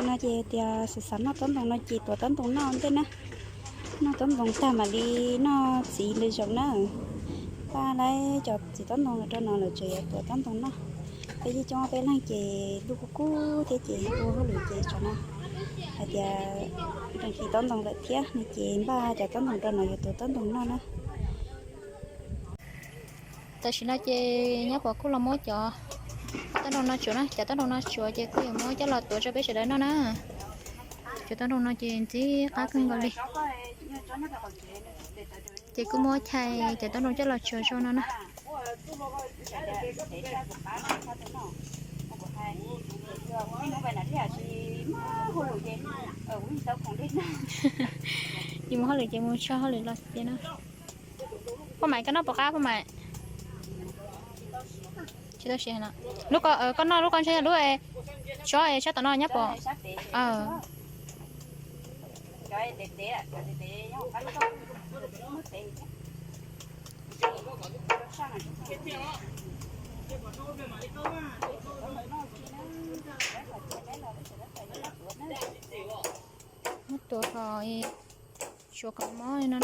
No ces tias xav xav noj tob ntoo no ces tuav tob ntoo noj ntej na. Noj tob ntoo tag mam li noj txiv lwm zaus na. Paj laib cov txiv tob ntoo los rau no lawm tseem yuav tuav tob ntoo noj. Peb yeej coob peb leeg ces ntuj kuj kub thiab ces ua hauj lwm ces tsam no hais tias nrog kis tob ntoo lawm thiab no ces npaj cov tob ntoo rau no yuav tuav tob ntoo noj na. Tam sim no ces nyab Pov kuj los muab cov tob ntoo no tsuav na, cov tob ntoo no tsuav ces kuj yuav muab coj los tuav rau peb sawv daws noj na. Cov tob ntoo no ces ntxim qab kawg nkaus li. Ces kuj muab chais cov tob ntoo coj los tsuav zoo no na. Yus mus hauj lwm ces mus tso hauj lwm los xwb na. Poj Maiv, koj noj puas qab Poj Maiv? Tsis tau siav no. Lub ko, koj noj lub ko ntshe yog lub tsob sab tom no nyab Pov. Muab tuav kom suav kom mob li no.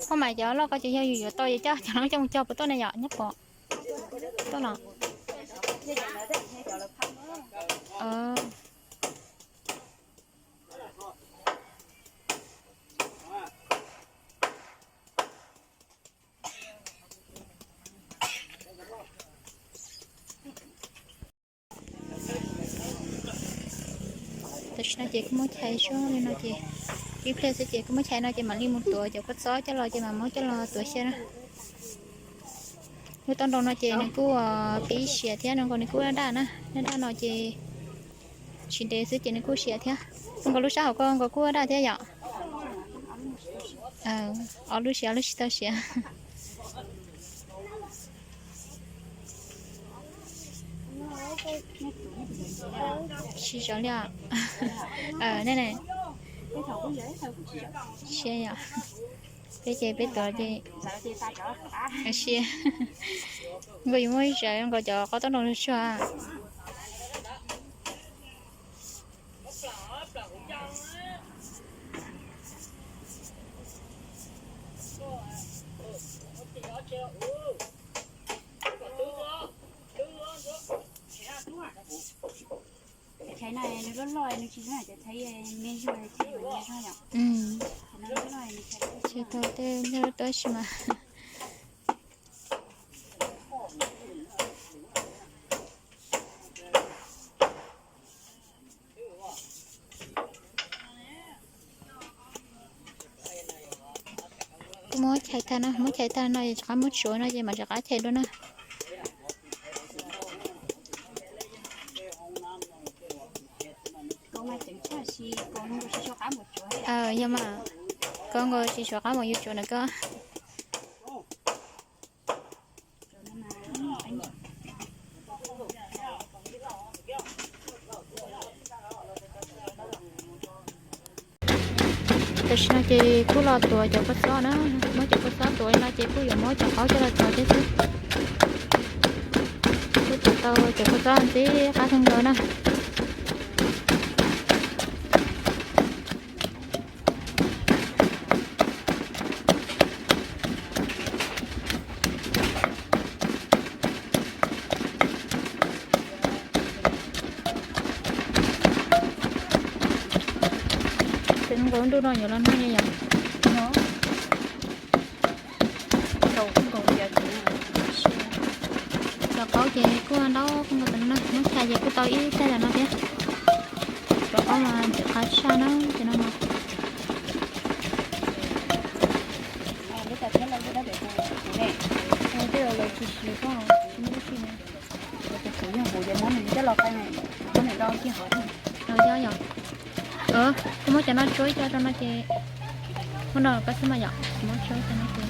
Poj Maiv, cov loj ko ces yog yus yuav tau ces coj cov no coj mus cog puas tuaj ne yom nyab Pov? Tuaj los? Tam sim no ces kuv muab chais zoo li no ces ib pliag xwb ces kuv muab chais no ces mam li mus tuav cov kua txob coj los ces mam muab coj los tuav xyaw na. Lub tob ntoo no ces nws kuj pib siav thiab no nkaus nws kuj daj daj na, daj daj no ces tsis ntev xwb ces nws kuj siav thiab. Zoo nkaus lub sab hauv ko nkaus kuj daj thiab yom. Ob lub siav, ob lub tsis tau siav. Tsis zoo li os. Ne ne. Siav yom. Peb ces peb tuav ces siav. Nkaus yuav muab ib zaug nkaus cov qab tob ntoo tsuag. Tsis tau tej lub tab sis mas kuv muab chais tag no, muab chais tag no es rov qab muab tsuav no ces mam rov qab chais dua na. Yog mas, koj nkaus tsis tshuav qab mus yuav tsuav na koj. Tam sim no ces kuj los tuav cov kua txob na, muab cov kua txob tuav li no ces kuj yuav muab cov qaub coj los txog thiab xwb. Kuj tuav tau cov kua txob ntxim qab kawg nkaus na. Nkaus nruj no yuav los nag li yom. Cov qaub ces kuj ntaub nkaus no, muab xya ces kuj tau ib tag tam no thiab. Cov qaub mas ntxim qab tshaj na ces no mas. Kuv muab cov no tsuab ib co rau no ces muab no pab xwb mas yom, muab tsuab ib co no ces.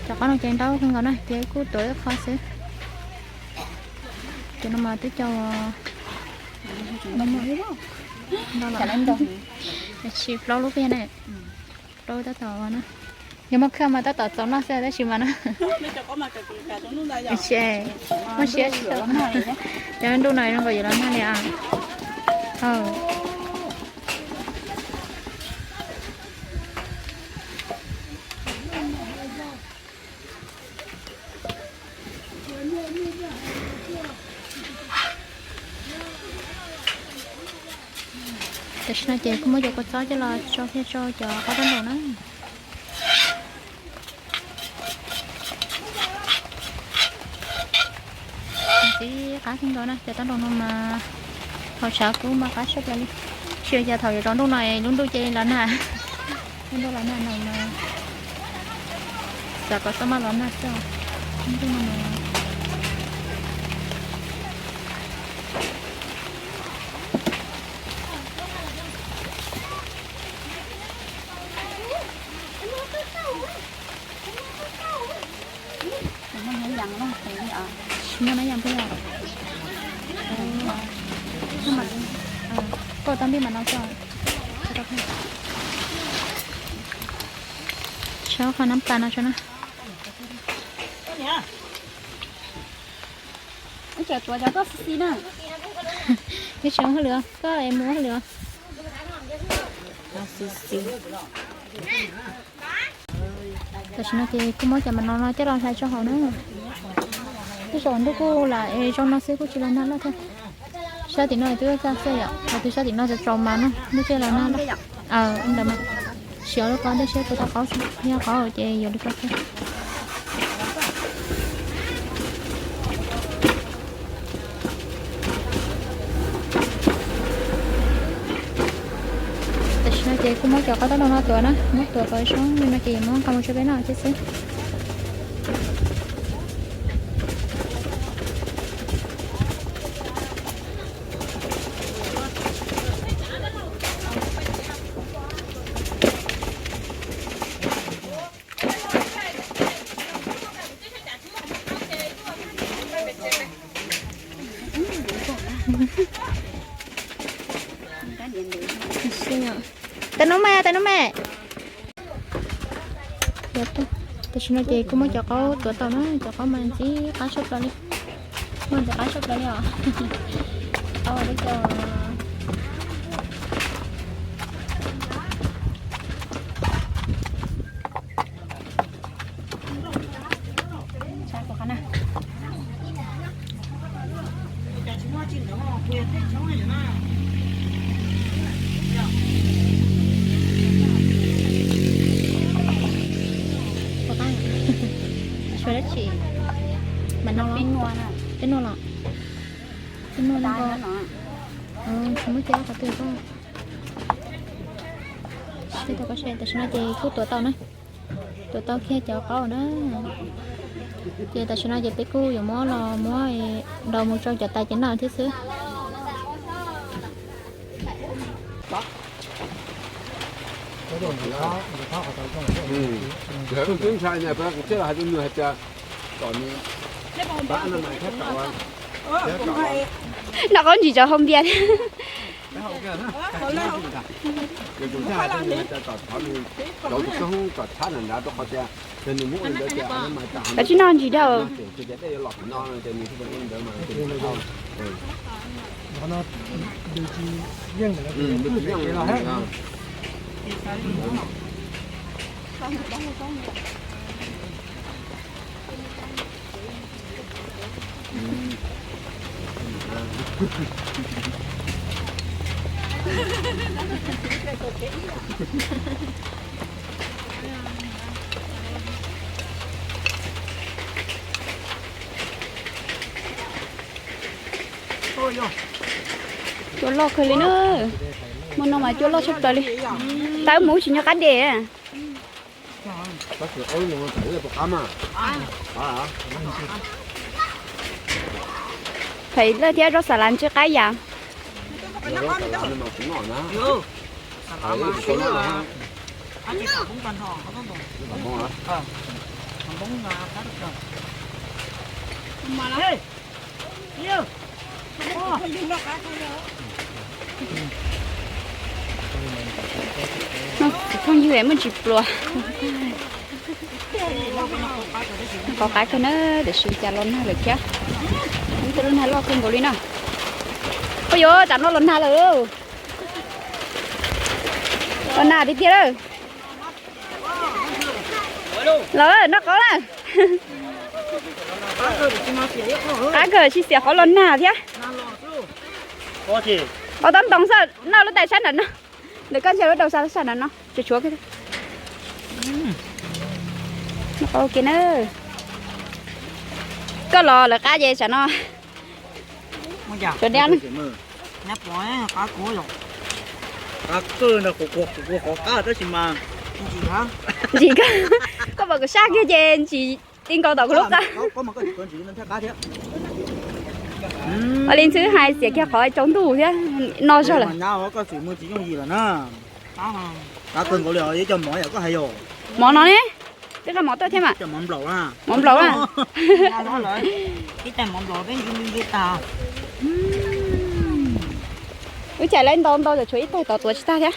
Cov qaub no ces ntaub kawg nkaus na ces kuj tuav ib qho xwb. Ces no mas twb cov ntau, tsis plaub lub kiag ne. Plaub tab tom na, yog muaj khaj mas tab tom txaus noj xwb tab sis mas na. Muaj siab tsis tau. Cov nruj no zoo nkaus yuav los nag li. Tam sim no ces kuj muab cov kua txob coj los tso thiaj rau cov qaub taub nraud na. Ntxim qab kawg nkaus na, cov taub nraud no mas haus tshav kub mas qab tshaj plaws li. Tsis yog thaum yuav tsaus ntuj no es lub ntuj cia li los nag. Lub ntuj los nag no mas xav kom txhob maj los nag xwb. Lub ntuj no mas Tsis muaj nab yas pub yog. Koj tau npij mam no tso. Tso qhov nab plas no tso na. Ib tseem tuav cov koj xis xis na. Ib tseem ua hauj lwm, koj es mus ua hauj lwm. Tam sim no ces kuj muab cov mam no no coj los hlais rau hauv na. Twb tsaus ntuj kuj lam es zoo no xwb kuj tsis los nag loj thiab. Sab tim no twb kaj xwb yom, qhov twg sab tim no tsaus tsaus mas no ntuj cia los nag loj. Ntawd mas siav lub qab ntej siab tus tau qaub xwb, yog qaub ces yuav li ko xwb. Tam sim no ces kuj muab cov qaub taub nraud no tuav na, muab tuav kom zoo li no ces yuav muab nqa mus tso peb noj thiab xwb. Tais nub me, tais nub me. Tam sim no ces kuj muab cov qaub tuav tau na, cov qaub mas ntxim qab tshaj plaws li. Muaj ntxim qab tshaj plaws li os. Qaub ua lub co. Suav dab tsi? Mam no los? Peb nua los? Peb nua li ko. Tsis muaj cab qhov twg koj. Tam sim no ces kuj tuav tau na. Tuav tau kiag cov qaub na. Ces tam sim no ces peb kuj yuav muab los muab nrau mus rau cov tais ces noj thiab xwb. Noj qaub ntsis cov hau npias. Koj tsis noj ntsis dhau. Cua loj kawg li na. Hmo no mas cua loj tshaj plaws li. Tawb mus tsis nco qab de. Phais lawj thiab zaub xav lav ntsw qab yam. Phooj ywg muaj ntsis pluas. Qhov qab kawg na, tiam sis cas los nag lawm thiab. Ib tug lub nag loj kawg nkaus li na. Ua yuav tsam no los nag lawm. Los nag tiag tiag lawm. Los noj qab na. Qab kawg tsis xiam qhov los nag thiab. Qhov tab ntoo xwb, noj lub tais sab nram no. Ntawm koj ntshe lub dau sab nram no tsuav tsuav. Noj qab ua ke na. Koj los lawv qab ces tsam no. Tsuav diab na. Ntsim kawg, koj pom kuv sab kiag ces ntsim ti nkaus tom kuv lub qab. Ua li ntxwb hais xiam kiag qhov tsaus ntuj thiab no zog lawm. Mov no ne, twb nqa mov tuaj thiab mas. Mov nplaum na. Wb chais lawv ntau ntau, tshuav ib taig tod tuav tsis tag thiab.